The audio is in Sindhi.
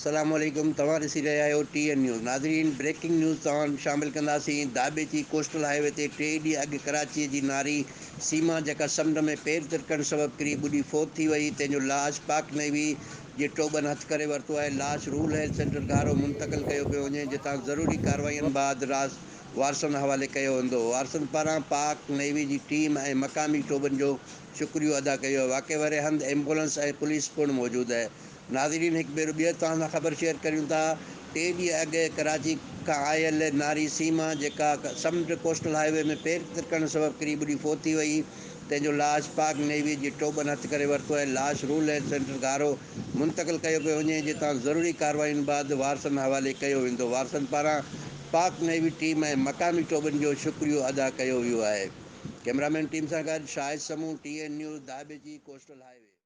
السلام عليڪم توهان ڏسي رهيا آهيو ٽي اين نيوز ناظرين بريڪنگ نيوز توهان شامل ڪنداسين داٻيچي ڪوسٽل هاء وي تي ٽي ڏينهن اڳ ڪراچي جي ناري سيما جيڪا سمنڊ ۾ پير ترڪڻ سبب ڪري ٻڏي فوت ٿي وئي تنهن جو لاش پاڪ نيوي جي ٽوٻن هٿ ڪري ورتو آهي لاش رول هيلٿ سينٽر گهارو منتقل ڪيو پيو وڃي جتان ضروري ڪارروائين بعد راس وارثن حوالي ڪيو ويندو وارثن پاران پاڪ نيوي جي ٽيم ۽ مقامي ٽوٻن جو شڪريو ادا ڪيو آهي واقعي واري هنڌ ايمبولنس ۽ پوليس پڻ موجود آهي. ناظرين هڪ ڀيرو ٻيهر توهان سان خبر شيئر ڪريون ٿا ٽي ڏينهن اڳ ڪراچي کان آيل ناري سيما جيڪا سمنڊ ڪوسٽل هاء وي ۾ پير ترڪڻ سبب ڪري ٻڏي فوت ٿي وئي تنهن جو لاش پاڪ نيوي جي ٽوٻن هٿ ڪري ورتو ۽ لاش رول هيلٿ سينٽر گهارو منتقل ڪيو پيو وڃي جتان ضروري ڪارروائين بعد وارثن حوالي ڪيو ويندو وارثن پاران پاڪ نيوي ٽيم ۽ مقامي ٽوٻن جو شڪريو ادا ڪيو ويو آهي ڪئميرامين ٽيم سان گڏ Shahid Samoon T N news Dhabeji coastal highway.